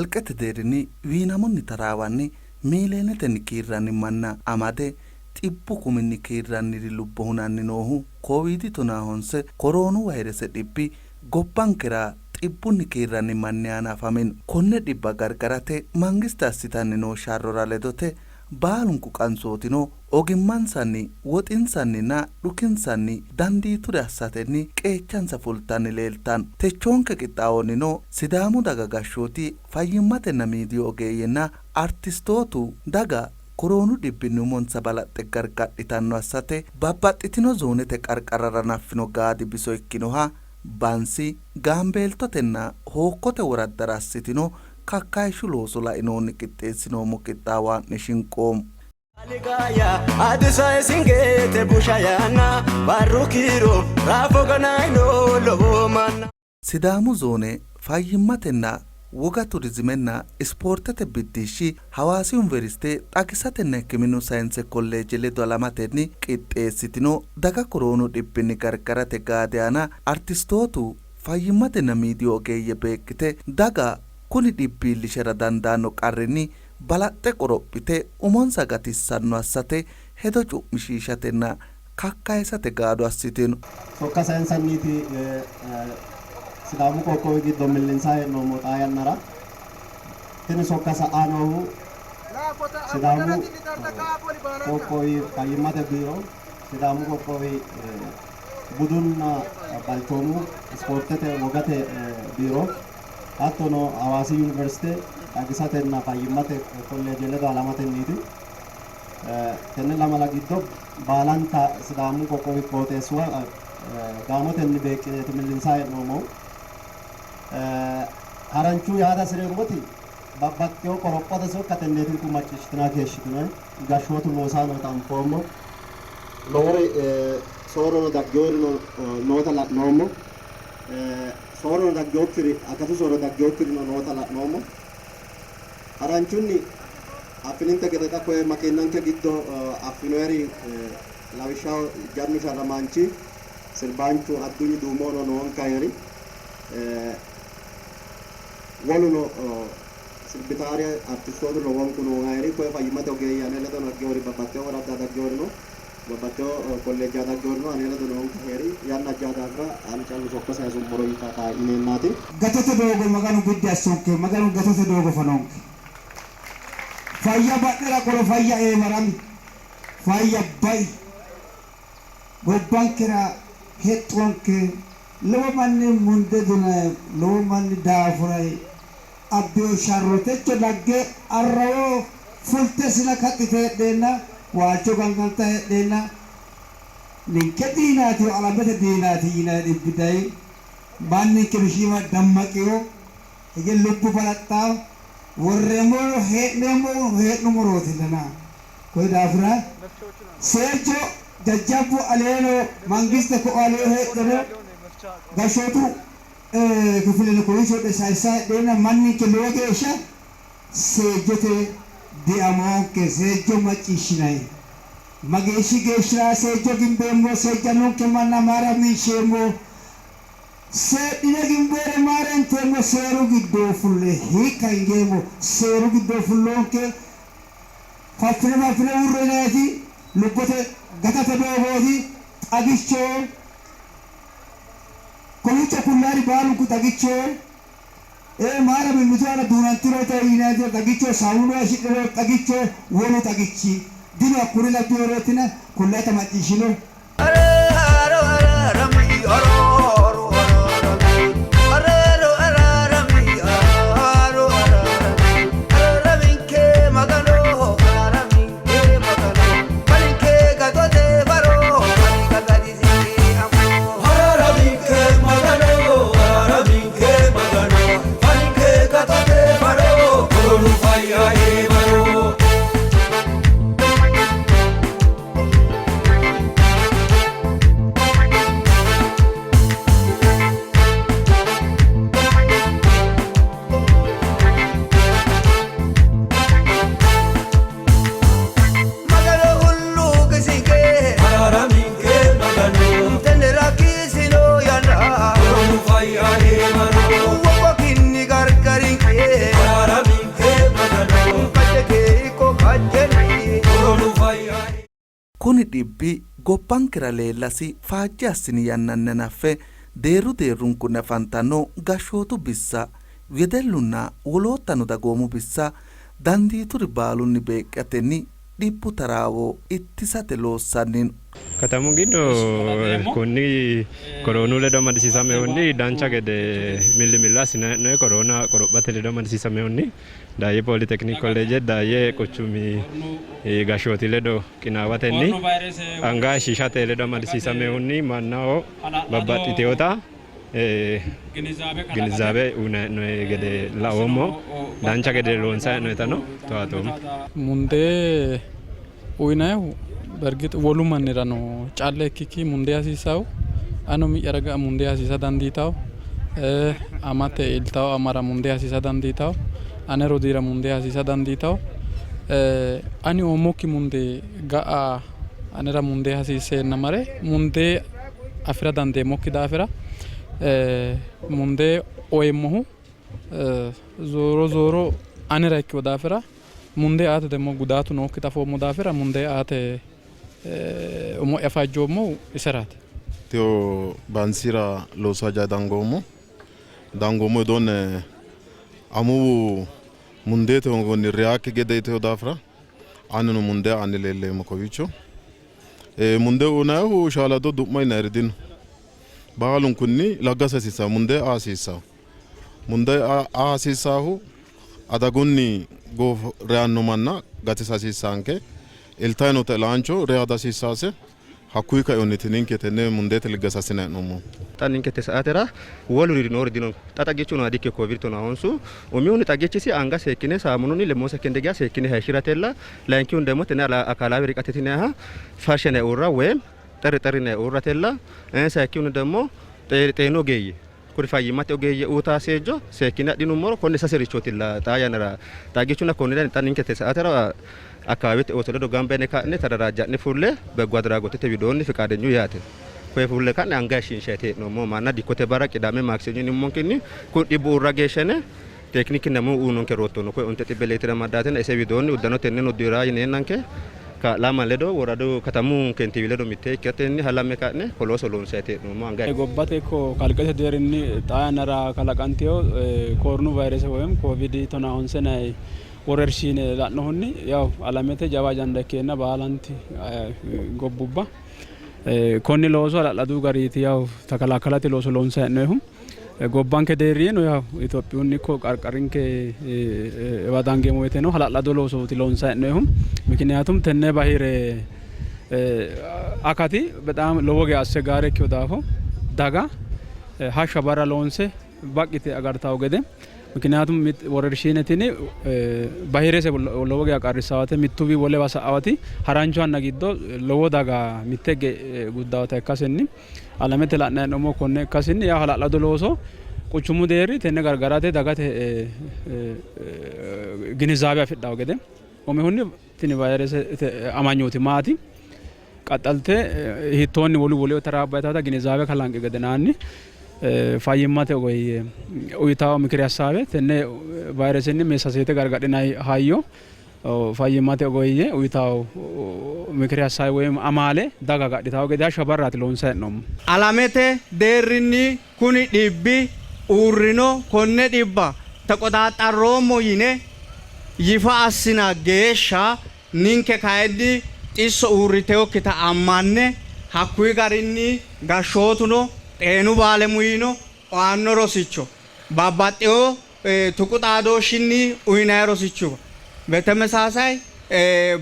Kalqete deerrinni wiinamunni taraawanni miileenetenni kiirranni manna amade xibbu kuminni kiirranniri lubbo hunanni noohu Kooviidi 19 koroonu vayirese dhibbi gobbankera xibbunni kiirranni manni aana afamino. Konne dhibba gargarate mangiste assitanni noo sharrora ledote baalunku qansootino ogimmansanni, woxinsanninna dhukinsanni dandiiture assatenni qeechansa fultanni leeltanno. Techoonke qixxaawonnino Sidaamu daga gashshooti fayyimmatenna miidiyu ogeeyyenna artistootu daga koroonu dhibbinni umonsa balaxxe gargadhitanno assate babbaxxitino zoonete qarqarrara naffino gaadi biso ikkinoha Bansi, Gaambeeltotenna Hookkote woraddara assitino kakkayishshu looso lainohunni qixxeessinoommo qixxaawo haa'ne shinqoommo. Sidaamu zoone fayyimmatenna woga turizimenna ispoortete biddishshi Hawaasi Yuniveriste xagisatenna hikkiminnu sayinse kolleeje ledo halamatenni qixxeessitino daga koroonu dhibbinni gargarate gaadi aana artistootu, fayyimmatenna miidiyu ogeeyye beeqqite daga kuni dhibbi iillishara dandaanno qarrinni balaxxe qorophite umonsa gatissanno assate hedo cu'mishiishatenna kakkayisate gaado assitino. Sokka sayinsanniiti Sidaamu qoqqowi giddo millinsanni hee'noommo xaa yannara. Tini sokka sa'aa noohu Sidaamu qoqqowi fayyimmate biiro, Sidaamu qoqqowi budunna balchoomu ispoortete wogate biiro hattono Hawaasi Yuniversite xagisatenna fayyimmate kolleeje ledo halamatenniiti. Tenne lamala giddo baalanta Sidaamu qoqqowi qooxeessuwa gaamotenni beeqqineeti millinsanni hee'noommohu. Haranchu yaate hasi'reemmoti babbaxxitewo qorophote sokka tenneetinku macciishshitinanni keeshshitinoyi. Gashshootu loosanni noota anfoommo. Lowori soorrono daggeworino noota la'noommo. Soorrono daggewokkiri akatu soorro daggewokkirino noota la'noommo. Haranchunni affininte gede xa koye makiinnanke giddo affinoyeri lawishshaho jannu sharramaanchi sirbaanchu Addunyi Duumono noonka heeri. Woluno sirbitaare artistootu lowonku noonka heeri. Koye fayyimmate ogeeyye ane ledo daggeewori babbaxxewo woradda daggeworino babbaxxewo kolleejja daggeworino ane ledo noonka heeri. Yanna ajjawo daafira ani callu sokko sayisummoro yitata yineennaati. Gatote doogo Maganu biddi assonke, Maganu gatote doogo fanonke. Fayya badhera qolo fayya eemarami, fayya bai. Gobbankera hexxonke lowo manni munde dunayi, lowo manni daafurayi abbino sharro techo dagge arrawo fulte sina kaxxite heedheenna, waalcho gangantayi heedheenna ninke diinaati alamete diinaati yinayi dhibbi dayi. Manninkeno shiima dammaqino, hige lubbo balaxxawo, worreemmohuno hee'neemmohuno hee'nummorootillana. Konni daafira seejjo jajjabbu aleeno mangiste ko'o alee heedheno gashshootu kifileno kowiicho heedhe sayissanni heedheenna manninke lowo geeshsha seejjote deamoonke, seejjo macciishshinanni. Mageeshshi geeshshira seejjo gimbeemmo, seejjannonke manna mayira minsheemmo? Seedhine gimboore mayira inteemmo? Seeru giddo fulle hiikka hingeemmo? Seeru giddo fulloonke, faffine faffine uurro yinanniti lubbote gatate doogooti. Xagicho Kowiicho kullanniri baalunku xagichoho. Ee, mayira mimmitu aana duunantinota yinanniti xagichoho, saawulu hayishshidhino xagichoho, wolu xagichi dino. Hakkuri labbinoreetina kullannita macciishshino. Kuni dhibbi gobbankera leellasi faajje assini yannanni hanaffe deerru deerrunkunni afantanno gashshootu bissa, wedellunna woloottano dagoomu bissa dandiituri baalunni beeqqatenni dhibbu taraawo ittisate loossanni no. Katamu giddo konni koroonu ledo amadisiisamehunni dancha gede millimillo assinanni hee'noonni. Koroona qorophate ledo amadisiisamehunni Daayye Pooli Tekiniik Kolleeje Daayye quchumi gashshooti ledo qinaawatenni anga hayishshiishate ledo amadisiisamehunni mannaho babbaxxitinota ginizaabe uyinanni hee'noonni gede laoommo. Dancha gede loonsanni hee'noonnitano towaatoommo. Mundee uyinannihu bergix wolu mannirano calla ikkikki mundee hasiissahu ani umi'yara ga'a mundee hasiisa dandiitawo, amate iltawo amara mundee hasiisa dandiitawo, ane rodiira mundee hasiisa dandiitawo. Ani oommokki mundee ga'a anera mundee hasiisseenna mare mundee afi'ra dandeemmokki daafira mundee oyeemmohu zooro zooro anera ikkino daafira mundee aate demmo gudaatu nookkita afoommo daafira mundee aate umo'ya fajjoommohu iseraati. Teyo Bansiira loosu haja dangoommo. Dangoommo widoonni amuwu mundeete hoongonni reyaakki gede yitino daafira anino mundee aanni leelleemmo kowiicho. Mundee uynannihu shaalado du'ma yinanniri dino. Baalunkunni laggasa hasiissanno, mundee aa hasiissanno. Mundee aa hasiissannohu adagunni reyanno manna gatisa hasiissaanke. Iltanni noota ilaancho reya dihasiissaase. Hakkuyi kainohunniiti ninke tenne mundeete liggasa assinanni hee'noommohu. Xa ninke te saatera woluri noori dino. Xa xagichu nooha dikkino Covid tonaa honsu. Umihunni xagichisi anga seekkine saamununni lemmoo sekkende geya seekkine hayishshiratella. Layinkihunni demmo tenne akaalaawe riqate yinanniha farsha yinanni uurra woyim xerri xerri yinanni uurratella. Sayikkihunni demmo xeenu ogeeyye kuri fayyimmate ogeeyye uytaa seejjo seekkine adhinummoro konne saserichootilla xaa yannara xagichunna konnira xa ninke te saatera akkawaawete ooso ledo gamba yine ka'ne tadaraajja'ne fulle beggo adraagotete widoonni fiqaadenyu yaate. Koye fulle ka'ne anga hayishshiinshayti hee'noommo manna dikkote barra qidaame maaksenyo yinummonkinni kun dhibbu uurra geeshsha yine tekinikkinna muu uynonke rootto no. Koye onte xibbe leetira amadaatenna ise widoonni uddano tenneno uddi'ra yineennanke kaa'lama ledo woradu katamu kentiiwi ledo mitte ikkatenni halamme ka'ne ko looso loonsayti hee'noommo. Anga Gobbate ikko kalqete deerrinni xaa yannara kalaqantino koornu vayrese woyim Covid 19 yinanni worershine la'nohunni yaw alamete jawa ajanda ikkeenna baalanti gobbubba konni looso hala'ladu gariiti yaw takalaakalate looso loonsanni hee'noonnihu. Gobbanke deerriino yaw Itophiyunni ikko qarqarinke ewa dangeemmo woyteno hala'lado loosooti loonsanni hee'noonnihu. Mikiniyatum tenne bahire akati bexaam lowo geya assegaare ikkino daafo daga hashsha barra loonse baqqite agartawo gede mikiniyatum worershine tini bahirese lowo geya qarrissawate mittuwi wolewa sa'awati harancho yanna giddo lowo daga mitte guddawota ikkasenni alamete la'nanni hee'noommo konne ikkasinni yaa hala'lado looso quchumu deerri tenne gargarate dagate ginizaabe afidhawo gede umihunni tini vayiresete amanyooti maati qaxxalte hiittoonni wolu woleho taraabba ginizaabe kalanqi gedenaanni fayyimmate ogeeyye uyitawo mikiri hassaabe tenne vayiresenni meessaseete gargadhinanni hayyo fayyimmate ogeeyye uyitawo mikiri hassaabe woyim amaale daga agadhitawo gede hashsha barraati loonsanni hee'noommo. Alamete deerrinni kuni dhibbi uurrino, konne dhibba teqoxaaxxarroommo yine yifa assina geeshsha ninke kayinni xisso uurritinokkita ammanne hakkuyi garinni gashshootuno xeenu baalemuyino aanno rosicho babbaxxino tuqu xaadooshshinni uynanni rosichuwa betemesaasay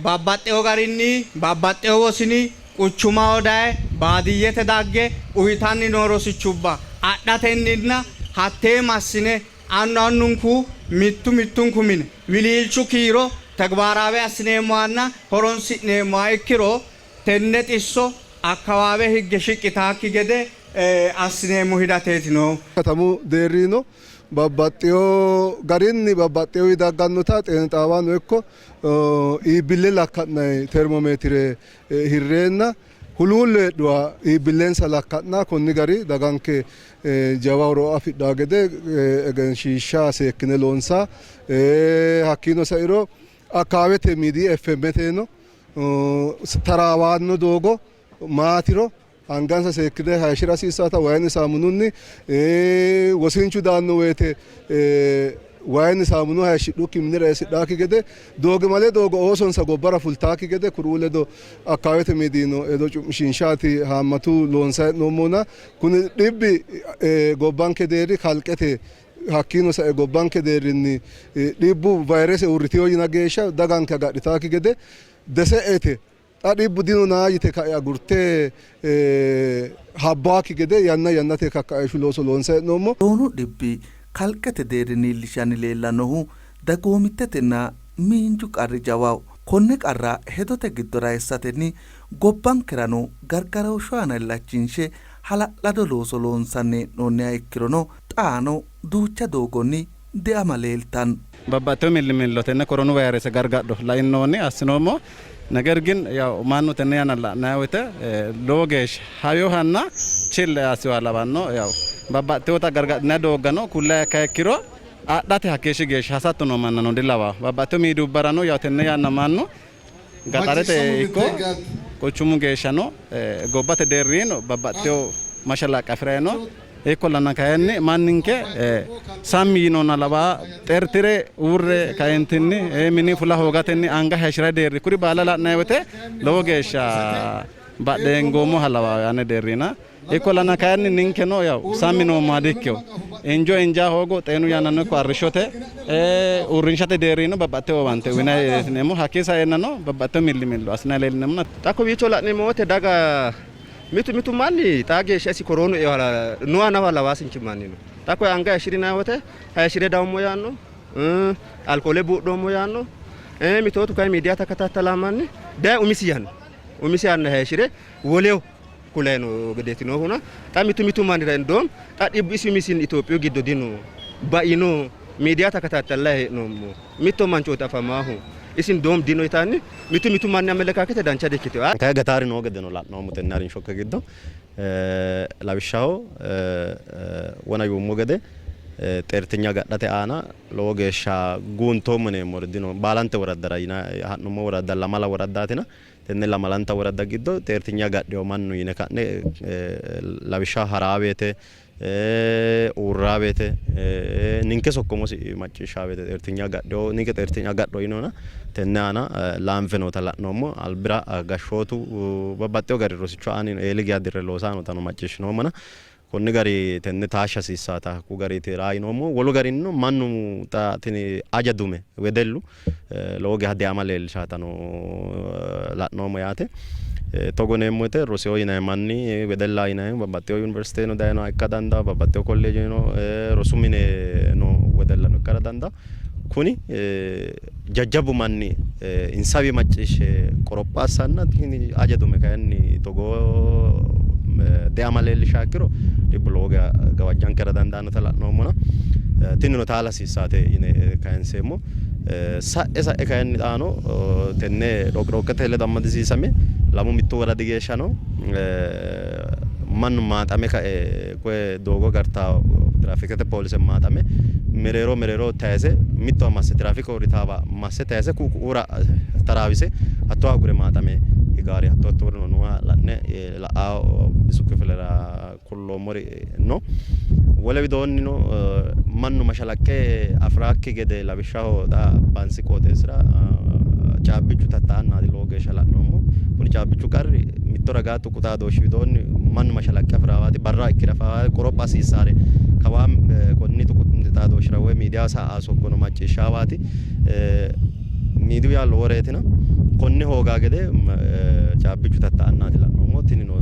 babbaxxino garinni babbaxxino wosini quchumaho daye baadiyyete dagge uytanni noo rosichubba adhatenninna hattee massine annu annunku mittu mittunku mine wiliilchu kiiro tegibaaraawe assineemmohanna horonsi'neemmoha ikkiro tenne xisso akkawaawe higge shiqqitaakki gede assineemmo hidateeti noohu. Katamu deerrino babbaxxino garinni babbaxxinowi daggannota xeenu xaawano ikko iibbille lakka'nanni termomeetire hirreenna huluullo heedhuwa iibbillensa lakka'na konni gari daganke jawa horo afidhanno gede egenshiishsha seekkine loonsa hakkiino sairo. Akkaawete miidiyi FMteno taraawanno doogo maatiro angansa seekkite hayishshira hasiissaata wayinni saamununni, wosinchu daanno woyte wayinni saamunu hayishshidhukki minira eessidhaakki gede, doogimale doogo oosonsa gobbara fultaakki gede kuriuu ledo akkaawete miidiyino hedo cu'mishiinshaati haammatu loonsanni hee'noommohuna kuni dhibbi gobbanke deerri kalqete hakkiino sae gobbanke deerrinni dhibbu vayirese uurritino yina geeshsha daganke agadhitaakki gede dese'ete xa dhibbu dinona yite ka'e agurte habbaakki gede yanna yannate kakkaayishshu looso loonsanni hee'noommo. Koroonu dhibbi kalqete deerrinni iillishanni leellannohu dagoomittetenna miinju qarri jawaho. Konne qarra hedote giddora eessatenni gobbankerano gargarooshshu aana illachinshe hala'lado looso loonsanni hee'noonniha ikkirono xaano duucha doogonni deama leeltanno. Babbaxxitino millimillo tenne koronu vayirese gargadho lainohunni assinoommo. Neger gin yaw mannu tenne yanna la'nanni woyte lowo geeshsha hawiyohanna chille assinoha lawanno. Yaw babbaxxitinota gargadhinanni dooggano kullanniha ikkiha ikkiro adhate hakkeeshshi geeshsha hasatto noo mannano dilawanno. Babbaxxitino miidiyubbarano yaw tenne yanna mannu gaxarete ikko quchumu geeshshano gobbate deerriino babbaxxitino mashalaqqe afi'ranni no. Ikkollana kayinni manninke sammi yiinonna lawaa xeerti're uurre kaeentinni mini fula hoogatenni anga hayishshi'ra deerri kuri baala la'nanni woyte lowo geeshsha badheengoommoha lawanno ane deerrina. Ikkollana kayinni ninkeno yaw sammi noommoha dikkino. Injo injaa hoogo xeenu yannano ikko arrishshote uurrinshate deerriino babbaxxitino owaante uyinanni hee'neemmo. Hakkii saeennano babbaxxitino millimillo assinanni leellineemmona. Xa kowiicho la'neemmo woyte daga mitu mitu manni xaa geeshsha isi koroonu eoha nooha nafa lawaasinchi manni no. Xa koye anga hayishshi'rinanni woyte hayishshi're dawummo yaanno, alkoole buudhoommo yaanno, mitootu kayinni miidiya takatattalamanni daye umisi yanna umisi yanna hayishshi're woleho kulayi noo gedeeti noohuna xa mitu mitu mannira indoom xa dhibbu isi umisinni Itophiyu giddo dino baino miidiya takatattallayi hee'noommo mitto manchooti afamaahu isi indoom dino yitanni mitu mitu manni amelekaakete dancha dikkitino. Kayi gataari noo gedeno la'noommo tenne harinshonke giddo lawishshaho wona yuummo gede xeertinya agadhate aana lowo geeshsha guuntoommo yineemmori dino. Baalante woraddara yinanni ha'nummo woradda lamala woraddaatina Tenne lamalanta woradda giddo xeertinye agadhino mannu yine ka'ne lawishshaho Haraawete, Uurraawete, ninke sokkomosi macciishshaawete xeertinye agadhino, ninke xeertinye agadho yinona tenne aana laanfe noota la'noommo. Albira gashshootu babbaxxino gari rosicho aanni eeli geya dirre loosanni nootano macciishshinoommona Konni gari tenne taashsha hasiissaata hakku gariiti raa yinoommohu. Wolu garinnino mannu xa tini aja dume wedellu lowo geeshsha deama leellishaatano la'noommo yaate. Togo yineemmo woyte roseho yinanni manni wedellaho yinanni babbaxxewo yuniversiteno dayinoha ikka dandaanno, babbaxxewo kolleejeno rosu mine noo wedellano ikkara dandaanno. Kuni jajjabbu manni insawi macciishshe qoropho assanna tini aja dume kayinni togoo deama leellishaa ikkiro dhibbu lowo geya gawajjankera dandaannota la'noommona tinino taala hasiissaate yine kayinseemmo. Sa'e sa'e kayinni xaano tenne dhoqidhoqqete ledo amadisiisame lamu mittu woradi geeshshano mannu maaxame kae koye doogo gartaa tiraafikete poolise maaxame mereero mereero tayise mittowa masse tiraafike uurritaawa masse tayise ku'u ku'uura taraawise hatto agure maaxame higaari hatto hattoorino nooha la'ne la'a bisu kifilera kulloommori no. Wole widoonnino mannu mashalaqqe afi'raakki gede lawishshaho xa Bansi qooxeessira caabbichu tatta''annaati lowo geeshsha la'noommo. Kuni caabbichu qarri mitto ragaa tuqu xaadooshshi widoonni mannu mashalaqqe afi'raawaati, barra ikkire afaawaati, qoropha hasiissaare kawaa konni tuqu xaadooshshira woy miidiyaho sa''aa sokkono macciishshaawaati. Miidiyu yaa loworeetina konne hoogaa gede caabbichu tatta''annaati la'noommo. Tinino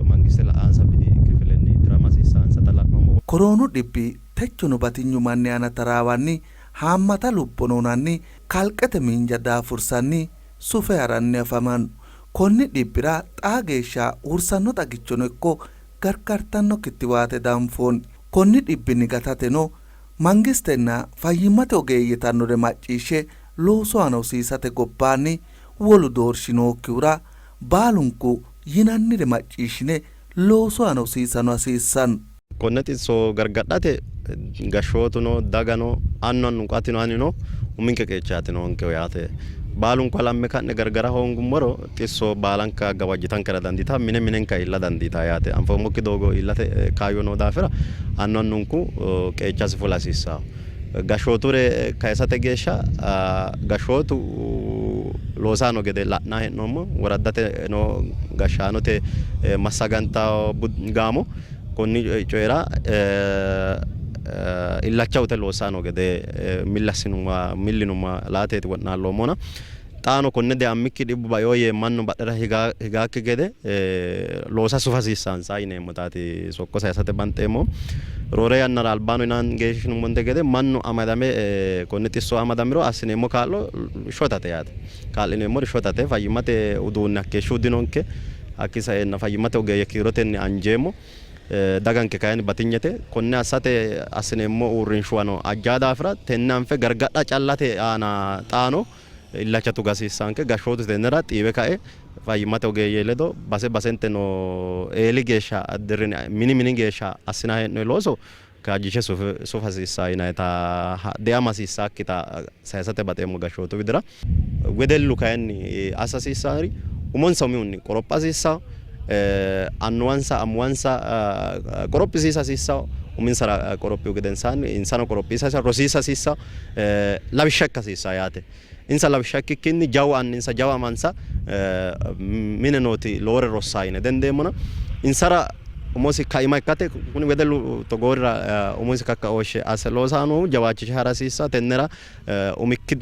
mangiste la''aansa bidi kifilenni tirama hasiissaansata la'noommo. Koroonu dhibbi techono batinyu manni aana taraawanni haammata lubbono hunanni kalqete miinja daafursanni sufe haranni afamanno. Konni dhibbira xaa geeshsha hursanno xagichono ikko gargartanno kittiwaate danfoonni. Konni dhibbinni gatateno mangistenna fayyimmate ogeeyye yitannore macciishshe loosu aana hosiisate gobbaanni wolu doorshi nookkihura baalunku yinannire macciishshine loosu aana hosiisano hasiissanno. Konne xisso gargadhate gashshootuno dagano annu annunku atino anino uminke qeechaati noonkehu yaate. Baalunku halamme ka'ne gargara hoongummoro xisso baalanka gawajjitankera dandiitanno, mine minenka iilla dandiitanno yaate. Anfoommokki doogo iillate kaayyo noo daafira annu annunku qeechasi fula hasiissanno. Gashshooture kayisate geeshsha gashshootu loosanno gede la'nanni hee'noommo. Woraddate noo gashshaanote massagantanno gaamo konni coyira illacha uyite loossanni noo gede milli assinummoha milli yinummoha laateeti wo'naalloommona xaano konne deammikki dhibbu baino yee mannu badhera higaakki gede loosa sufa hasiissansa yineemmotaati sokko sayisate banxeemmohu. Roore yannara albaano yinanni geeshshinummonte gede mannu amadame konni xisso amadamiro assineemmo kaa'lo shotate yaate. Kaa'lineemmori shotate. Fayyimmate uduunni hakkeeshshihu dinonke. Hakkii saeenna fayyimmate ogeeyye kiirotenni anjeemmo. Daganke kayinni batinyete. Konne assate assineemmo uurrinshuwano ajjaa daafira tenne anfe gargadha callate aana xaano illacha tuga hasiissaanke. Gashshootu tennera xiiwe kae fayyimmate ogeeyye ledo base basente noo eeli geeshsha dirrine mini mini geeshsha assinanni hee'noonni looso kaajjishe sufa hasiissanno yinannita deama hasiissaakkita saysate baxeemmo gashshootu widira. Wedellu kayinni assa hasiissannori umonsa umihunni qoropha hasiissanno, annuwansa amuwansa qorophisiisa hasiissanno, uminsara qorophihu gedensaanni insano qorophisiisa hasiissanno, rosiisa hasiissanno, lawishsha ikka hasiissanno yaate. Insa lawishsha ikkikkinni jawu anninsa jawa amansa mine nooti lowore rossanno yine dihendeemmona insara umosi kaima ikkate kuni wedellu togoorira umosi kakkaooshshe asse loosanni noohu jawaachishe hara hasiissanno. Tennera umikki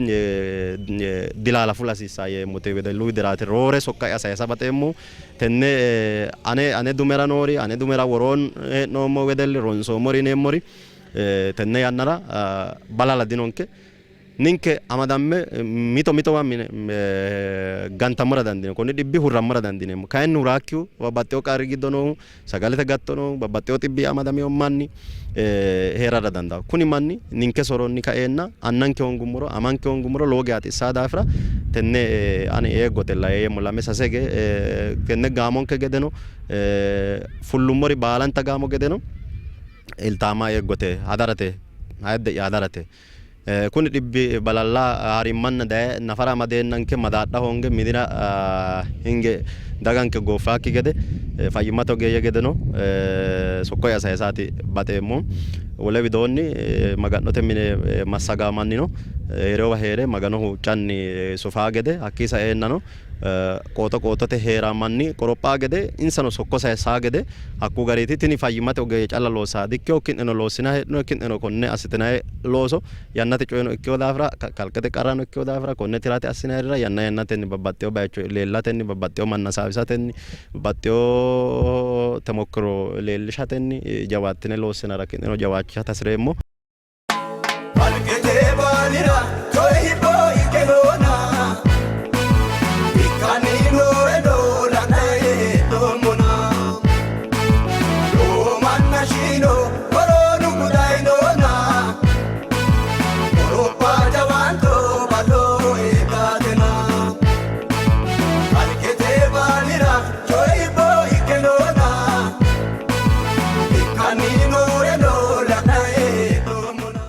dilaala fula hasiissanno yeemmote wedellu widiraati roore sokka'ya sayisa baxeemmohu. Tenne ane ane dumera noori ane dumera woroonni hee'noommo wedelli ronsoommori yineemmori tenne yannara balala dinonke. Ninke amadamme mito mitowa gantammora dandiineemmo. Konni dhibbi hurrammora dandiineemmo. Kayinni huraakkihu babbaxxewo qarri giddo noohu, sagalete gatto noohu, babbaxxewo xibbi amadamino manni hee'rara dandaanno. Kuni manni ninke soronni kaeenna annanke hoongummoro, amanke hoongummoro lowo geya xissanno daafira tenne ani eeggotella yeemmo. Lame sase hige tenne gaamonke gedeno fullummori baalanta gaamo gedeno iltaama eeggote hadarate ayidde'ya hadarate. Kuni dhibbi balalla haarimmanna daye nafara amadeennanke madaadha hoonge minira hinge daganke gooffaakki gede fayyimmate ogeeyye gedeno sokko'ya sayisaati baxeemmo. Wole widoonni maga'note mine massagaa mannino hee'reewa hee're Magano huuccanni sufaa gede hakkii saeennano qooxo qooxote hee'raa manni qorophaa gede insano sokko sayissaa gede hakku gariiti. Tini fayyimmate ogeeyye calla loossaa dikkino. Ki'neno loossinanni heedhinoonni. Ki'neno konne assitinanni looso yannate coyeno ikkino daafira kalqete qarrano ikkino daafira konne tirate assinannirira yanna yannatenni babbaxxewo baycho leellatenni babbaxxewo manna hasaawisatenni babbaxxewo temokkiro leellishatenni jawaattine loossinara ki'neno jawaachishate hasireemmo. Kalqete baalira coyi hibbo ikke noona, ikkanni nooreno la'nanni hee'noommona. Lowo manna shiino koroonu gudayinona, qoropha jawaanto ballo eeggatena. Kalqete baalira coyi hibbo ikke noona. Ikkanni nooreno la'nanni hee'noommona.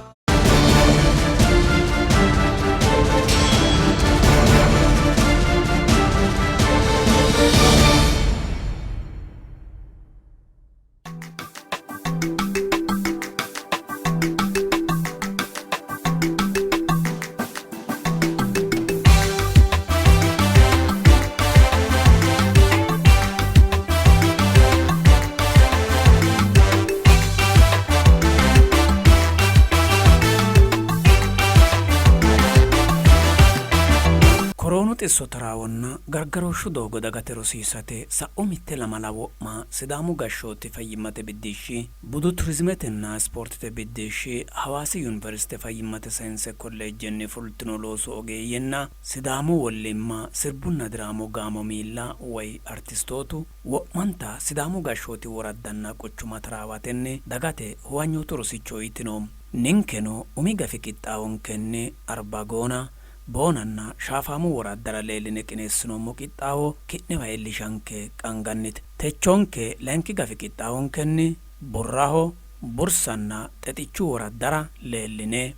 Koroonu xisso taraawonna gargarooshshu doogo dagate rosiisate sa'u mitte lamala wo'ma Sidaamu gashshooti fayyimmate biddishshi, budu turizimetenna ispoortete biddishshi, Hawaasi Yuniversite fayyimmate sayinse kolleejjenni fultino loosu ogeeyyenna Sidaamu wollimma sirbunna diraamu gaamo miilla woy artistootu wo'manta Sidaamu gashshooti woraddanna quchuma taraawatenni dagate huwanyootu rosicho uytino. Ninkeno umi gafi qixxaawonkenni Arbagoona, Boonanna Shaafaamu woraddara leelline qineessinoommo qixxaawo ki'newa iillishanke qaangannite. Techoonke layinki gafi qixxaawonkenni Burraho, Bursanna Xexichu woraddara leelline.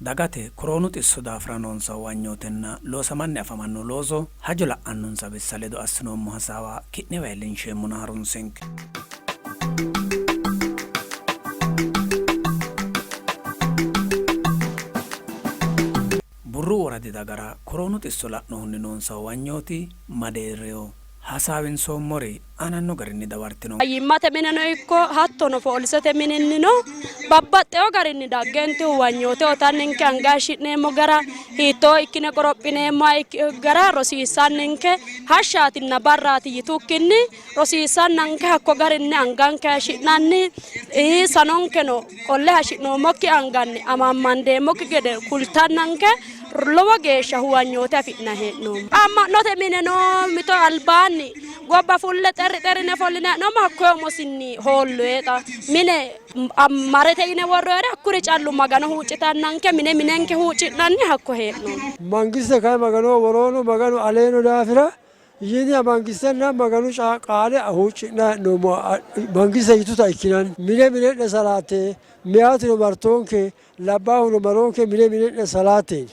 Dagate koroonu xisso daafira noonsa huwanyootenna loosamanni afamanno looso hajo la'annonsa bissa ledo assinoommo hasaawa ki'newa iillinsheemmona harunsenke. Burru woradi dagara koroonu xisso la'nohunni noonsa huwanyooti ma deerriho? Hasaawinsoommori aananno garinni dawartino. Fayyimmate mineno ikko hattono poolisete mininnino babbaxxewo garinni daggenti huwanyoote uyitanninke anga hayishshi'neemmo gara hiittoo ikkine qorophineemmo gara rosiissanninke hashshaatinna barraati yitukkinni rosiissannanke hakko garinni anganke hayishshi'nanni sanonkeno qolle hayishshi'noommokki anganni amammandeemmokki gede kultannanke lowo geeshsha huwanyoote afi'nanni hee'noommo. Amma'note mineno mito albaanni gobba fulle xerri xerrine follinanni hee'noommo hakkoye umosinni hoolloye xa mine marete yine worroyere hakkuri callu Magano huuccitannanke mine minenke huucci'nanni hakko hee'noommo. Mangiste kayi Maganoho woroo no, Maganu alee no daafira yiniha mangistenna Maganu qaale huucci'nanni hee'noommo. Mangiste yituta ikkinanni. Mine mine'ne salaatte, meyatino martoonke, labbaahuno maroonke mine mine'ne salaatte.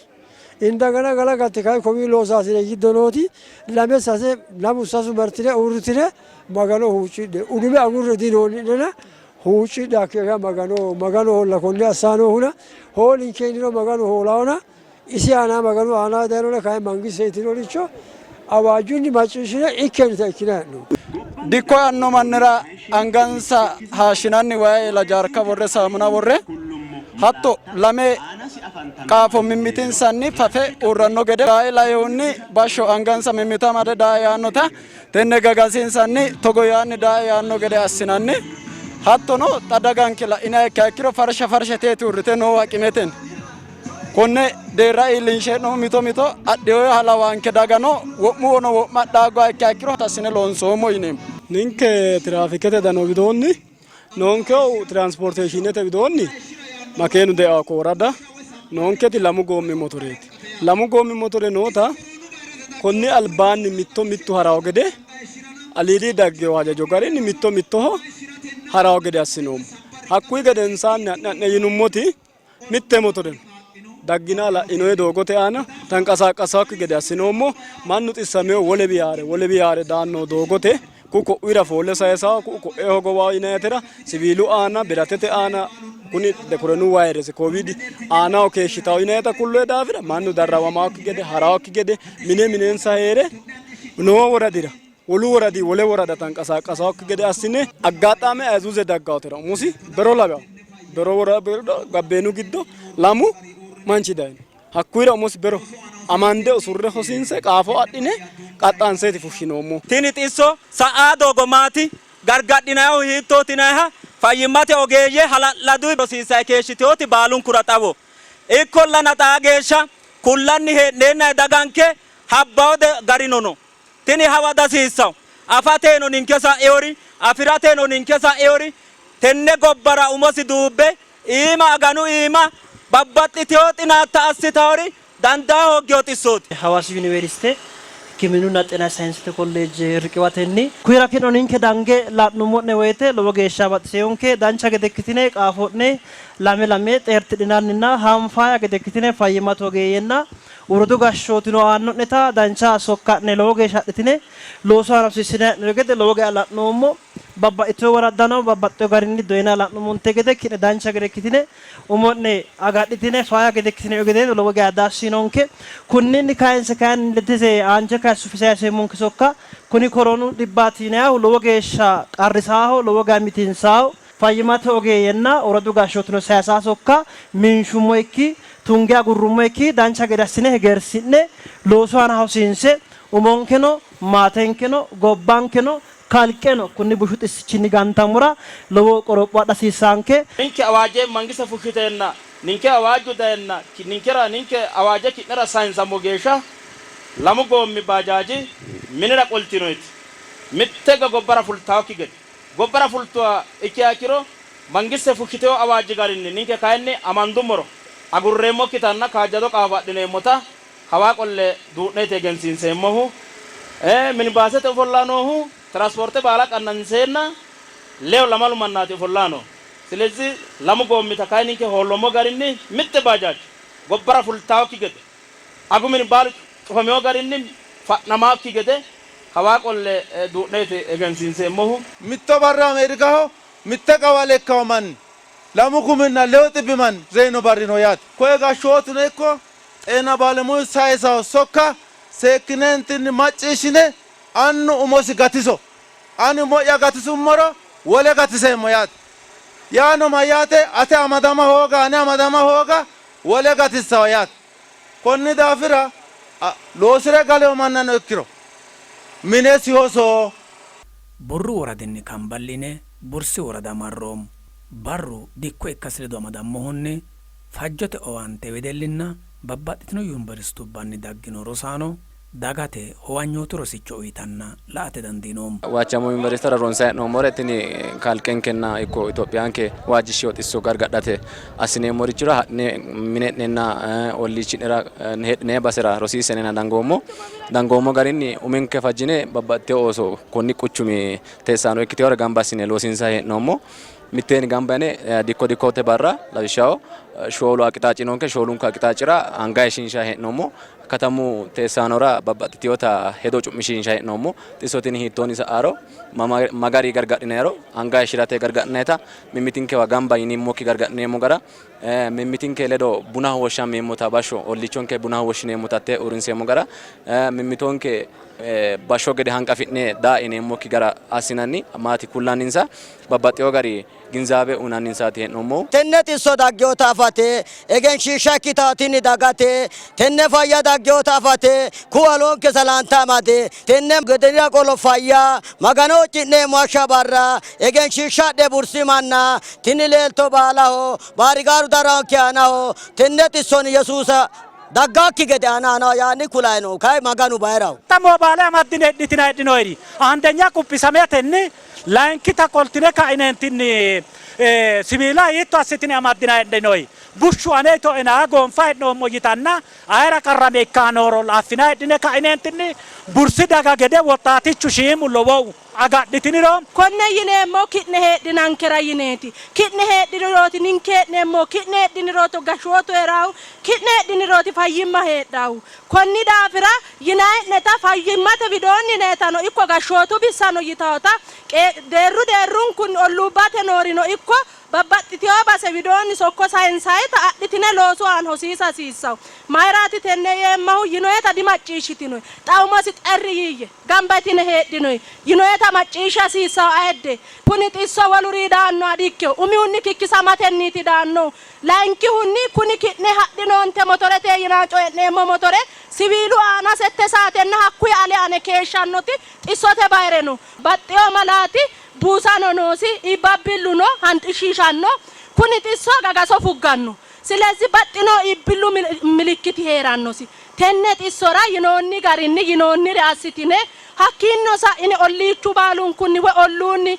Indagana galagalte kayi kowii loosaasine giddo nooti lame sase lamu sasu martine uurritine Magano huuccidhe. Udume agurre dinoonni'nena huuccidhe hakkeeshsha Magano Maganoholla konne assaa noohuna hoolinke yiniro Maganu hoolaona isi aana Maganu aana dayinona kayi mangiste yitinoricho awaajjunni macciishshine ikkenita ikkine hee'noommo. Dikko eanno mannira angansa hayishshinanni wayi eela jaarka worre saamuna worre hatto lame qaafo mimmitinsanni fafe uurranno gede daae lainohunni bashsho angansa mimmito amade daae yaannota tenne gagasinsanni togo yaanni daae yaanno gede assinanni. Hattono xa daganke la'inanniha ikkiha ikkiro farsha farshateeti uurrite noohu aqimetenni. Konne deerra iillinshe hee'noommo mito mito adhinoha lawaanke dagano wo'mu wono wo'ma adha hoogguha ikkiha ikkiro assine loonsoommo yineemmo. Ninke tiraafikete dano widoonni noonkehu tiraansipoorteeshiinete widoonni makeenu deawo ko worada noonketi lamu goommi motoreeti. Lamu goommi motore noota konni albaanni mitto mittu harawo gede aliidi daggewo hajajo garinni mitto mittoho harawo gede assinoommo. Hakkuyi gedensaanni ha'ne ha'ne yinummoti Mitte motore daggina la'inoyi doogote aana tanqasaaqqasaakki gede assinoommo. Mannu xissameyo wolewi haare wolewi haare daanno doogote ku'u ko'uyira foolle sayisawo ku'u ko'ee hogowawo yinayitera siwiilu aana biratete aana kuni koronu vayirese koviidi aanaho keeshshitawo yinayita kulloyi daafira mannu darrawamaakki gede harawokki gede mine minensa heere noo woradira wolu woradi wole worada tanqasaaqqasaakki gede assine aggaaxaame Ayisuuze daggawotera umosi bero lawawo bero wora gabbeenu giddo lamu manchi dayino hakkuyira umosi bero amande usurre hosiinse qaafo adhine qaxxaanseeti fushshinoommo. Tini xisso sa''aa doogo maati? Gargadhinannihu hiittooti yinanniha fayyimmate ogeeyye hala'ladunni rosiissanni keeshshitinoti baalunkura xawoho. Ikkollana xaa geeshsha kullanni hee'neennanni daganke habbanno garino no. Tini hawa dihasiissanno. Afateno ninke sa'inori, afi'rateno ninke sa'inori, tenne gobbara umosi duubbe iima aganu iima babbaxxitino xinaatta assitannori dandaa hooggino xissooti. Hawaasi Yuniveriste Hikkiminunna Xena Sayinsete Kolleeje riqiwatenni Kuyira ki'no ninke dange la'nummo'ne woyte lowo geeshsha baxiseyonke. Dancha gede ikkitine qaafo'ne lame lame xeertidhinanninna hanfaaya gede ikkitine fayyimmate ogeeyyenna Woradu gashshootino aanno'neta dancha sokka'ne lowo geeshsha adhitine loosu aana hosiissinanni gede lowo geya la'noommo. Babbaxxitino woraddano babbaxxino garinni doyina la'nummonte gede ki'ne dancha gede ikkitine umo'ne agadhitine faayya gede ikkitine gede lowo geya dassi yiinonke. Kunninni kayinse kayinni ledete aanche kayinse sufise sayinseemmonke sokka kuni koroonu dhibbaati yinayihu lowo geeshsha qarrisaaho, lowo geya mitiinsaaho. Fayyimmate ogeeyyenna woradu gashshootino sayisa sokka minshummo ikki tunge agurrummo ikki dancha gede assine hegersi'ne loosu aana hosiinse umonkeno maatenkeno gobbankeno kalqeno kunni bushu xissichinni gantammora lowo qoropho adha hasiissaanke. Ninke awaaje mangiste fushshiteenna, ninke awaaju dayenna ninkera ninke awaaje ki'nera sayinsammo geeshsha lamu goommi baajaaji minira qoltinoyeti mitte gobbara fultaokki gede Gobbara fultuha ikkiha ikkiro mangiste fushshitino awaajji garinni ninke kayinni amandummoro agurreemmokkitanna kaajjado qaafo adhineemmota kawaa qolle duu'neeti egensiinseemmohu. Minibaasete ofolla noohu tiraspoorte baala qannanseenna lewu lamalu mannaati ofolla noohu. Silezih lamu goommita kayi ninke hoolloommo garinni mitte baajaaje. gobbara fultaakki gede agu mini baalu cufamino garinni fa'namaakki gede kawaa qolle duu'neeti egensiinseemmohu. Mitto barra Ameerikaho mitte qawale ikkawo manni 2600 manni reyino barri no yaate. Koye gashshootuno ikko xeena baalemuyu sayisawo sokka seekkineentinni macciishshine annu umosi gatiso. Ani umo'ya gatisummoro wole gatiseemmo yaate. Yaano mayyaate ate amadama hooga ane amadama hooga wole gatissawo yaate. Konni daafira loosi're galewo mannano ikkiro minesi hoso. Burru woradinni kamballine Bursi worada marroommo. Barru dikko ikkasi ledo amadammohunni fajjote owaante wedellinna babbaxxitino yuniversitubbanni daggino rosaano dagate huwanyootu rosicho uytanna la''ate dandiinoommo. Waachamo Yuniversitera ronsanni hee'noommore tini kalqenkenna ikko Itophiyanke waajjishshino xisso gargadhate assineemmorichira ha'ne mine'nenna olliichi'nera heedhinanni basera rosiissenena dangoommo. Dangoommo garinni uminke fajjine babbaxxitino ooso konni quchumi teessaano ikkitinore gamba assine loosiinsanni hee'noommo. Mitteenni gamba yine dikko dikkote barra lawishshaho shoolu aqixaaci noonke, shoolunku aqixaacira anga hayishshiinshanni hee'noommo. Katamu teessaanora babbaxxitinota hedo cu'mishiinshanni hee'noommo. Xisso tini hiittoonni sa'aro, ma garinni gargadhinayiro, anga hayishshi'rate gargadhinayita, mimmitinkewa gamba yinummokki gargadhineemmo gara, mimmitinke ledo bunaho woshshammeemmota bashsho olliichonke bunaho woshshineemmota hattee uurrinseemmo gara, mimmitonke bashsho gede hanqafi'ne daae yineemmokki gara assinanni maati kullanninsa babbaxxewo gari ginzaabe uynanninsaati hee'noommohu. Tenne xisso dagginota afate egenshiishsha ikkitawo tini dagate tenne fayya dagginota afate ku'a loonke salaanta amade tenne gedenira qolo fayya Magano huucci'neemmo hashsha barra egenshiishsha adhe bursi manna tini leelto baalaho baarigaaru darawonke aanaho tenne xissonni Yesuusa daggaakki gede aana aanaho yaanni kulayi no kayi Maganu bayiraho. Xa moobaale amaddine hidhitina hidhinoyiri andenya quphisametenni layinkita qoltine ka'ineentinni siwiila hiitto assitine amaddina hidhinoyi? Bushshu ane itoena goonfa he'noommo yitanna ayera qarrame ikkaa nooro affina hidhine ka'ineentinni bursi daga gede woxxaatichu shiimu lowohu agadhitiniro Konne yineemmohu ki'ne heedhinankera yineeti. Ki'ne heedhinirooti ninke hee'neemmohu, ki'ne heedhinirooti gashshootu hee'raahu, ki'ne heedhinirooti fayyimma heedhaahu. Konni daafira yinanni'neta fayyimmate widoonni yinannitano ikko gashshootu bissano yitawota deerru deerrunkunni olluubbate noorino ikko babbaxxitino base widoonni sokko sayinsayita adhitine loosu aana hosiisa hasiissanno. Mayiraati tenne yeemmahu? Yinoyeta dimacciishshitinoyi. Xa umosi xerri yiiyye. Gamba yitine heedhinoyi. Yinoyeta macciishsha hasiissanno ayidde. Kuni xisso wolurii daannoha dikkino. Umihunni kikkisamatenniiti daannohu. Layinkihunni kuni ki'ne hadhinoonte motorete yinanni coyi'neemmo motore siwiilu aana sette saatenna hakkuyi ale ane keeshshannoti xissote bayire no. Baxxino malaati buusano noosi, iibbabbillu no, hanxishshiishanno. Kuni xisso gagaso fugganno. Silezzi baxxino iibbillu milikkiti hee'rannosi. Tenne xissora yinoonni garinni yinoonnire assitine hakkiinnino sa'ine olliichu baalunkunni woy olluunni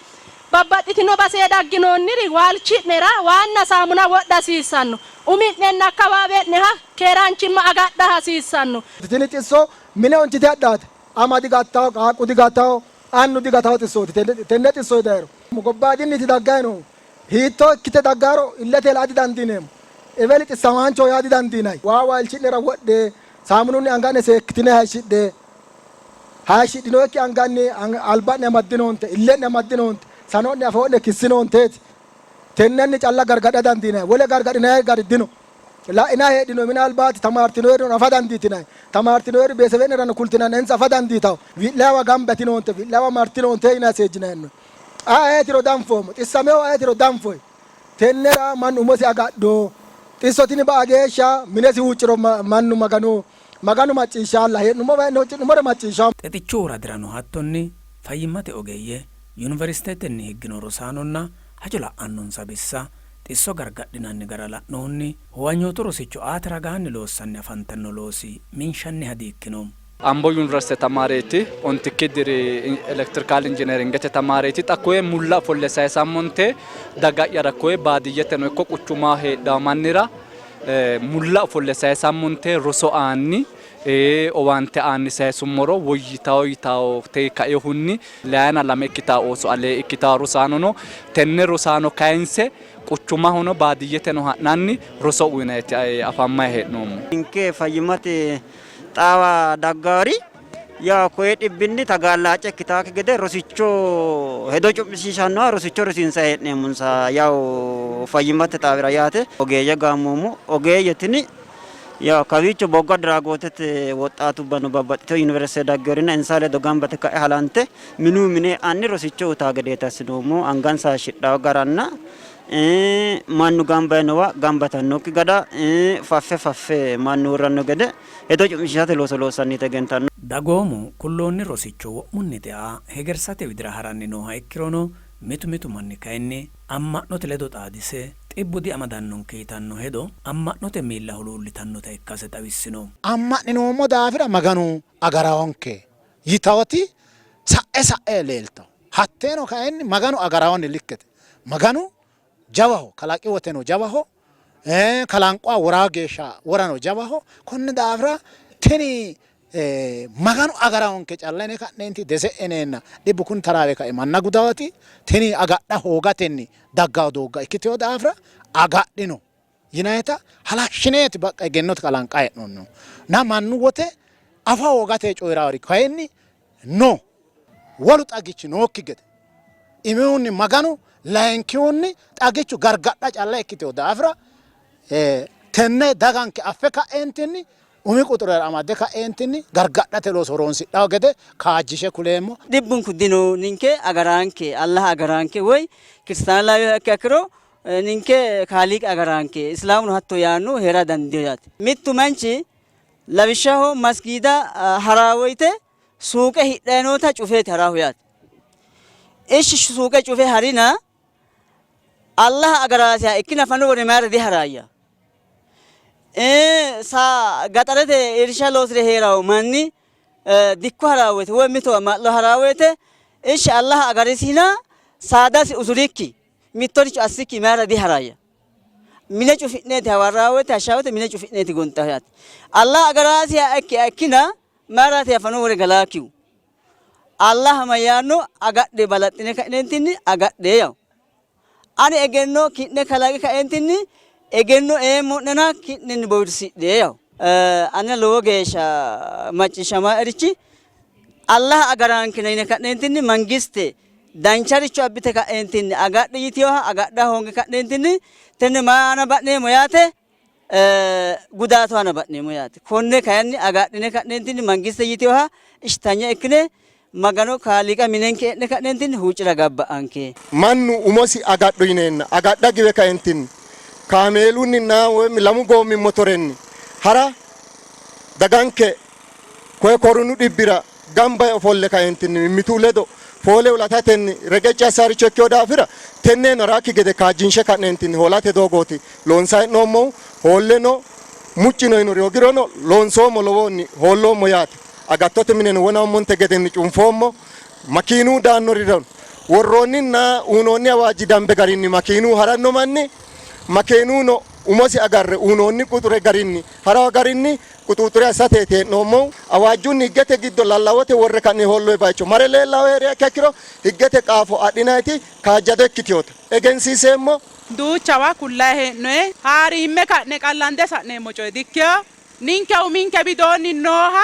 Babbaxxitino basee dagginoonniri waalchi'nera waanna saamuna wodha hasiissanno. Umi'nenna akkawaawe'neha keeraanchimma agadha hasiissanno. Tini xisso mine onchite hadhaate. Ama digattawo, qaaqqu digatawo, annu digatawo xissooti. Tenne xissoyi dayiro gobbayidinniti daggayi noohu hiitto ikkite daggaaro illete la'a didandiineemmo. Eweli xissamaanchoho yaa didandiinanni. Waa waalchi'nera wodhe, saamununni anga'ne seekkitine hayishshidhe. Hayishshidhinoyikki anganni alba'ne amaddinoonte, ille'ne amaddinoonte, sano'ne afoo'ne kissinoonteeti. Tennenni calla gargadha dandiinanni. Wole gargadhinanni gari dino. La'inanni heedhinoyi minaalbaati tamaartinoyirino afa dandiitinanni. Tamaartinoyiri beesebe'nerano kultinanni insa afa dandiitanno. Wi'lawa gamba yitinoonte, wi'lawa martinoonte yinanni seejjinanni. Xa ayetiro danfoommo, xissaminohu ayetiro danfoyi. Tennera mannu umosi agadho. Xisso tini ba'a geeshsha minesi huucci'ro mannu Magano. Maganu macciishshaalla, hee'nummowa hee'ne huucci'nummoro macciishshanno. Xexichu woradirano hattonni fayyimmate ogeeyye, Yuniversitetenni higgino rosaanonna hajo la'annonsa bissa xisso gargadhinanni gara la'nohunni huwanyootu rosicho aate ragaanni loossanni afantanno loosi minshanniha di ikkino. Ambo Yuniversite tamaareeti, ontikki diri elektirikaal injineeringete tamaareeti. Xa koye mulla ofolle sayisammonte daga'yara koye baadiyyeteno ikko quchumaho heedhawo mannira mulla ofolle sayisammonte roso aanni owaante aanni sayisummoro woyyitawo yitawote kainohunni layina lame ikkitawo ooso alee ikkitawo rosaano no. Tenne rosaano kayinse Quchumahono baadiyyeteno ha'nanni roso uyinayiti afammayi hee'noommo. Ninke fayyimmate xaawa daggaari yaa koye dhibbinni tagaallaace ikkitaakki gede rosicho hedo cu'mishiishannoha rosicho rosiinsa hee'neemmonsa yawu fayyimmate xaawira yaate ogeeyye gaammoommo. Ogeeyye tini yaw kawiicho boggo adraagootete woxxaatubbano babbaxxitino yuniversite dagginonna insa ledo gamba yite ka'e halante minu mine e'anni rosicho utaa gedeeti assinoommohu. Angansa hayishshidhanno garanna mannu gamba yiinowa gamba yitannokki gara faffe faffe mannu uurranno gede hedo cu'mishiishate looso loossanniiti egentanno. Dagoomu kulloonni rosicho wo'munni xea hegersate widira haranni nooha ikkirono mitu mitu manni kayinni amma'note ledo xaadise xibbu diamadannonke yitanno hedo amma'note miilla huluullitannota ikkase xawissino. Amma'ninoommo daafira Maganu agarawonke yitawoti sa'e sa'e leeltawo. Hatteeno kayinni Maganu agarawonni likkete. Maganu jawaho, kalaqi woteno jawaho, kalanqoha woraa geeshsha worano jawaho. Konni daafira tini Maganu agarawonke calla yine ka'neenti dese'e yineenna dhibbu kuni taraawe kae manna gudawoti tini agadha hoogatenni daggawo doogga ikkitino daafira agadhino yinayita halashshineeti baqqa egennote kalanqayi hee'noonnihu. Na mannu wote afa hoogate coyi'rawori kayinni no. Wolu xagichi nookki gede umihunni Maganu, layinkihunni xagichu gargadha calla ikkitino daafira tenne daganke affe ka'eentinni umi quxurera amadde ka'eentinni gargadhate looso horoonsidhanno gede kaajjishe kuleemmo. Dhibbunku dino ninke agaraanke Allah agaraanke woy kiristaana lawiha ikkiha ikkiro ninke kaaliiqi agaraanke islaamuno hatto yaanno hee'ra dandiyo yaate. Mittu manchi lawishshaho masgiida haraa woyte suuqe hidhayi noota cufeeti haraahu yaate. Ishi suuqe cufe harina Allah agaraasiha ikkina fano wore mayira diharaayya? Sa gaxarete irsha loosire hee'rawo manni dikko haraa woyte woy mitowa ma'lo haraa woyte ishi Allah agarisina saadasi usurikki mittoricho assikki mayira diharaayya? Mine cufi'neeti hawarraa woyte hashshaa woyte mine cufi'neeti gonxahu yaate. Allah agaraasiha ikkina Mayiraati afano wore galaakkihu? Allah mayyaanno agadhe balaxxine ka'neentinni agadhe yawo. Ani egenno ki'ne kalaqe kaeentinni egenno eemmo'nena ki'nenni bowirsidhe yawo. Anera lowo geeshsha macciishshamaerichi Allah agaraankena yine ka'neentinni mangiste dancharicho abbite ka'eentinni agadhe yitinoha agadha hoonge ka'neentinni tenne maa aana ba'neemmo yaate gudaatu aana ba'neemmo yaate. Konne kayinni agadhine ka'neentinni mangiste yitinoha ishtanya ikkine Magano Kaaliiqa minenke e'ne ka'neentinni huuccira gabba'anke. Mannu umosi agadho yineenna agadha giwe kaentinni kaameelunninna woy lamu goommi motorenni ha'ra daganke koye koronu dhibbira gamba yee ofolle kaeentinni mimmitu ledo foole ulatatenni reqecci assaricho ikkino daafira tenneno harakki gede kaajjinshe ka'neentinni hoolate doogooti loonsanni hee'noommohu. Hoolleno muccino yinori hoogirono loonsoommo lowohunni hoolloommo yaate. Agattote mineno wonaammonte gedenni cunfoommo. Makiinu daannorirano worroonninna uyinoonni awaajji dambe garinni makiinu haranno manni makeenuno umosi agarre uyinoonni quxure garinni harawa garinni quxuuxure assateeti hee'noommohu. Awaajjunni higgete giddo lallawote worre ka'ne hoolloyi bayicho mare leellawo hee'riha ikkiha ikkiro higgete qaafo adhinayiti kaajjado ikkitinota egensiiseemmo. Duuchawa kullayi hee'noyi. Haariimme ka'ne qallande sa'neemmo coye dikkino. Ninke uminke widoonni nooha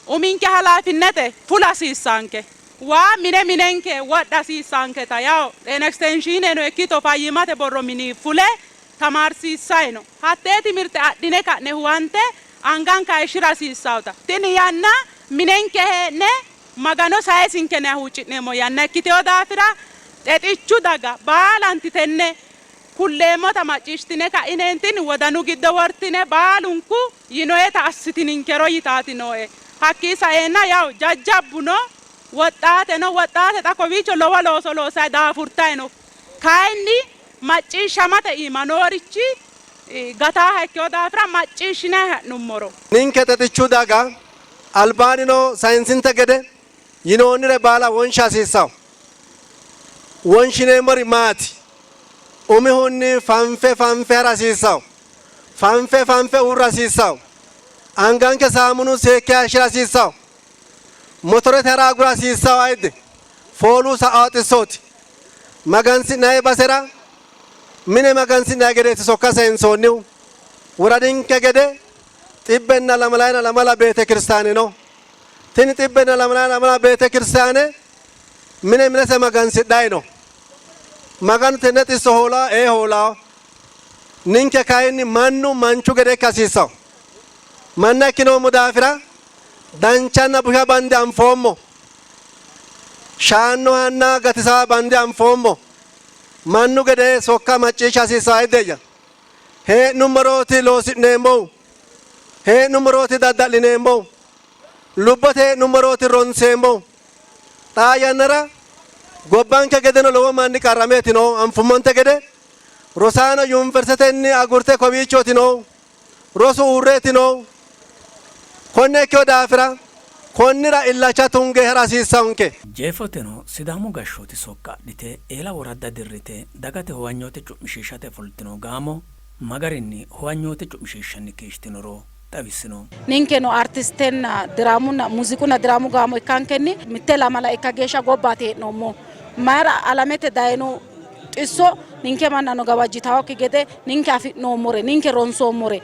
uminke halaafinnete fula hasiissaanke. Waa mine minenke wodha hasiissaanketa yawo xeena ekstenshiineno ikkito fayyimmate borro mini fule tamaarsiissayi no. Hattee timirte adhine ka'ne huwante anganke hayishshira hasiissawota. Tini yanna minenke hee'ne Magano sayisinke yine huucci'neemmo yanna ikkitino daafira Xexichu daga baalanti tenne kulleemmota macciishshtine ka'ineentinni wodanu giddo wortine baalunku yinoeta assitininkero yitaati nooe. Hakkii saeenna yawu jajjabbuno woxxaateno woxxaate xa kowiicho lowo looso loossayi daafurtayi no. Kayinni macciishshamate iima noorichi gataaha ikkino daafira macciishshinayi ha'nummoro. Ninke Xexichu daga albaannino sayinsinte gede yinoonnire baala wonsha hasiissanno. Wonshineemmori maati? Umihunni fanfe fanfe ha'ra hasiissanno. Fanfe fanfe uurra hasiissanno. Anganke saamunu seekke hayishshira hasiissanno. Motorete ha'ra agura hasiissanno ayidde. Foolu sa''awo xissooti. Magansi'nanni basera Mine magansi'nanni gedeeti sokka sayinsoonnihu. Woradinke gede xibbenna lamalayina lamala beetekiristaane no. Tini xibbenna lamalayina lamala beetekiristaane mine minese magansidhanni no. Maganu tenne xisso hoolawo? Ee hoolawo. Ninke kayinni mannu manchu gede ikka hasiissanno. Manna ikkinoommo daafira danchanna busha bande anfoommo. Shaannohanna gatisaha bande anfoommo. Mannu gede sokka macciishsha hasiissanno ayidde'ya. Hee'nummorooti loosi'neemmohu. Hee'nummorooti dadda'lineemmohu. Lubbote hee'nummorooti ronseemmohu. Xaa yannara gobbanke gedeno lowo manni qarrameeti noohu. Anfummonte gede rosaano yuniversitetenni agurte kowiichooti noohu. Rosu uurreeti noohu. Konne ikkino daafira konnira illacha tunge ha'ra hasiissannonke. Jeefoteno Sidaamu gashshooti sokka adhite eela woradda dirrite dagate huwanyoote cu'mishiishate fultino gaamo ma garinni huwanyoote cu'mishiishshanni keeshshitinoro xawissino. Ninkeno artistenna diraamunna muuziiqunna diraamu gaamo ikkankenni mitte lamala ikka geeshsha gobbaati hee'noommo. Mayira alamete dayino xisso ninke mannano gawajjitawokki gede ninke afi'noommore ninke ronsoommore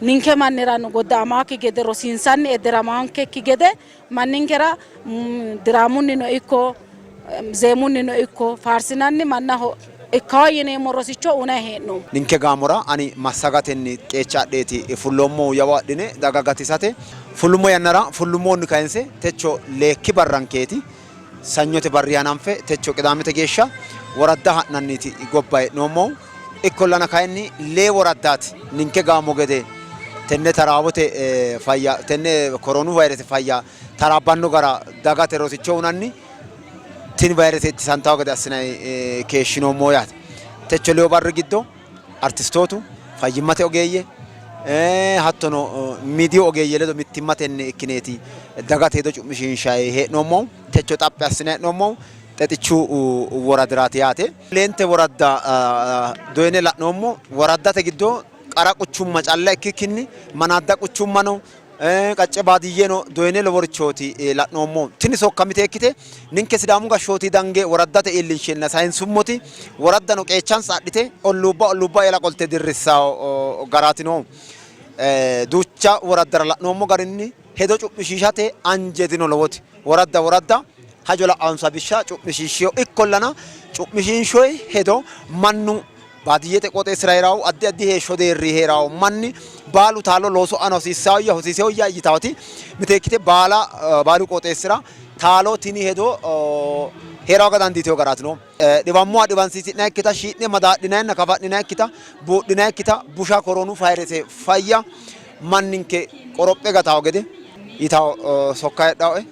ninke mannirano godda'amaakki gede rosiinsanni edderamaankekki gede manninkera diraamunnino ikko zeemunnino ikko faarsinanni mannaho ikkawo yineemmo rosicho uynanni hee'noommo. Ninke gaamora ani massagatenni qeecha adheeti fulloommohu yawo adhine daga gatisate fullummo yannara fullummohunni kayinse techo leekki barrankeeti. Sanyote barri hananfe techo Qidaamete geeshsha woradda ha'nanniiti gobba hee'noommohu. Ikkollana kayinni lee woraddaati ninke gaamo gede tenne taraawote fayya tenne koroonu vayrese fayya taraabbanno gara dagate rosicho unanni tini vayrese ittisantawo gede assinanni keeshshinoommo yaate. Techo leewu barri giddo artistootu, fayyimmate ogeeyye hattono miidiyu ogeeyye ledo mittimmatenni ikkineeti dagate hedo cu'mishiinshanni hee'noommohu. Techo xaphi assine hee'noommohu Xexichu woradiraati yaate. Leente woradda doyine la'noommo. Woraddate giddo qara quchumma calla ikkikkinni manaadda quchummano qacce baadiyyeno doyine loworichooti la'noommohu. Tini sokka miteekkite ninke Sidaamu gashshooti dange woraddate iillinsheenna sayinsummoti woraddano qeechansa adhite olluubba olluubba eela qolte dirrissanno garaati noohu. Duucha woraddara la'noommo garinni hedo cu'mishiishate anje dino lowoti. Woradda woradda hajo la'anonsa bissa cu'mishiishshino. Ikkollana cu'mishiinshoyi hedo mannu baadiyyete qooxeessira hee'rahu addi addi heeshsho deerri hee'rahu manni baalu taalo loosu aana hosiissawoyya hosiisewoyya yitawoti miteekkite baala baalu qooxeessira taalo tini hedo hee'rawa dandiitino garaati no. Dhiwammoha dhiwansiisi'nayikkita, shii'ne madaadhinayinna kafa'ninayikkita, buudhinayikkita busha koronu vayrese fayya manninke qorophe gatawo gede yitawo sokka heedhawoe.